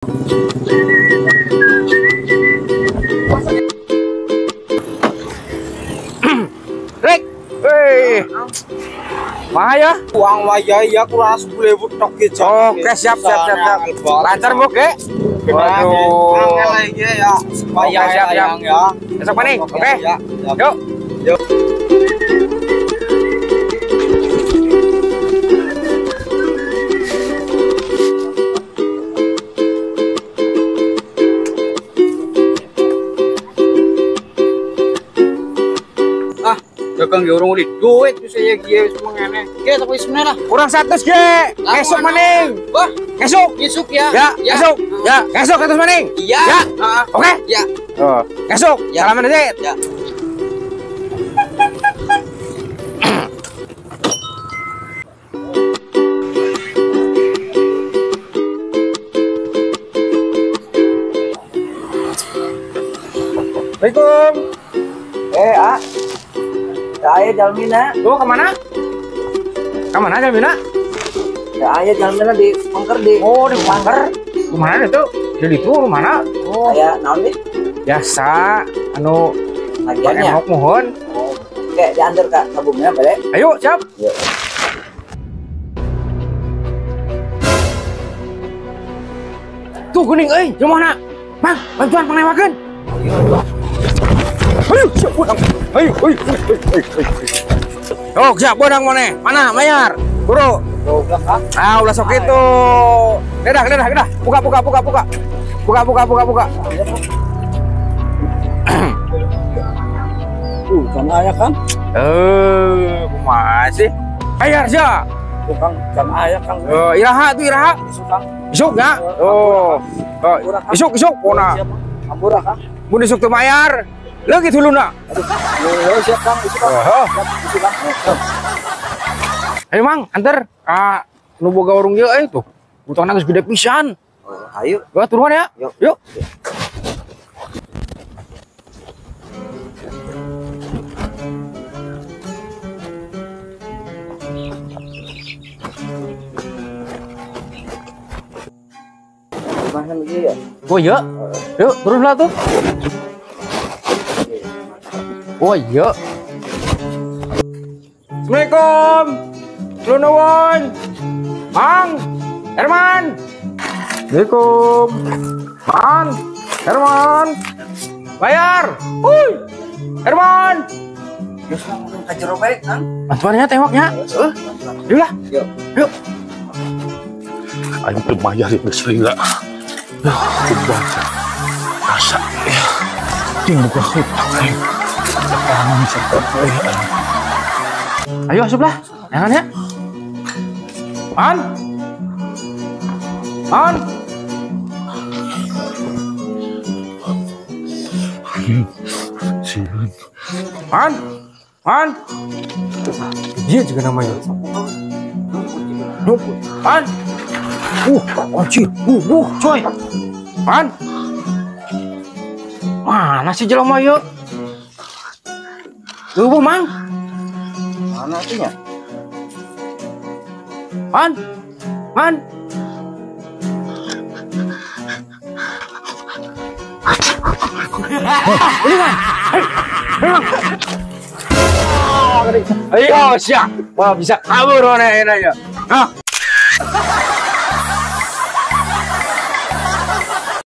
Rek, weh, bahaya. Uang waya ya kurang 10.000 tok gitu. Oke, siap siap siap siap. Lancar mbok ge. Waduh. Angel iki ya. Oke, siap siap. Ya. Besok maning. Oke. Yuk. Yuk. Dagang ya urung duit wis ya kiye wis mengene. Ge tak wis meneh lah. Kurang 100 ge. Ngesuk maning. Wah, ngesuk. Ngesuk ya. Ya, ngesuk. Ya, ngesuk 100 maning. Iya. Ya. Heeh. Oke? Ya. Oh, ngesuk. Ya. Salaman aja. Ya. Assalamualaikum. Ah. Saya Jalmina. Lu kemana? Kemana Jalmina? Saya Jalmina di Pengker di. Oh, di Pengker. Kemana itu? Di itu mana? Oh. Saya naon nih? Biasa, anu lagiannya. Mohon. Oh. Oke, diantar ke kabumnya boleh? Ayo, siap. Yuk. Tuh kuning euy, mana? Bang, bantuan pangnewakeun. Ayo, siap, ayo, ayo, ayo, ayo. Oh, siap, bodang mana? Mana, bayar? Bro. Ah, ulah sok itu. Dadah, dadah, dadah. Buka, buka, buka, buka. Buka, buka, buka, buka. Kan aya kan? Kumaha sih? Bayar sia. Tukang kan aya kan. Iraha tuh iraha. Isuk kan. Isuk ya? Oh. Isuk, isuk pona. Ampura kan. Mun isuk teu bayar. Leungit huluna. Aduh, siap Kang, isuk Kang. Siap, isuk Kang. Ayo Mang, anter ka nu boga warung ieu euy tuh. Utangna geus gede pisan. Oh, ayo. Gua turuan ya. Yuk. Yuk. Mana ieu ya? Oh iya. Yuk, turun lah tuh. Oh iya. Assalamualaikum. Nuwun. Mang, Herman. Assalamualaikum. Mang, Herman. Bayar. Uy. Herman. Geus langsung ka jero bae, Kang. Bantuannya tewaknya. Heeh. Yuk lah. Yuk. Yuk. Aing teu bayar geus lila. Kubaca. Asa ya. Ting buka hutang aing. Ayo asup lah, jangan ya. An, an. An, an. Dia juga namanya. An. Anjir. Coy. An. Mana sih jelema ieu? Leuweung Mang. Mana atunya? Man. Man. Ini Man. Ayo, Mang. Ayo, siap. Wah, bisa kabur mana ini ya. Nah,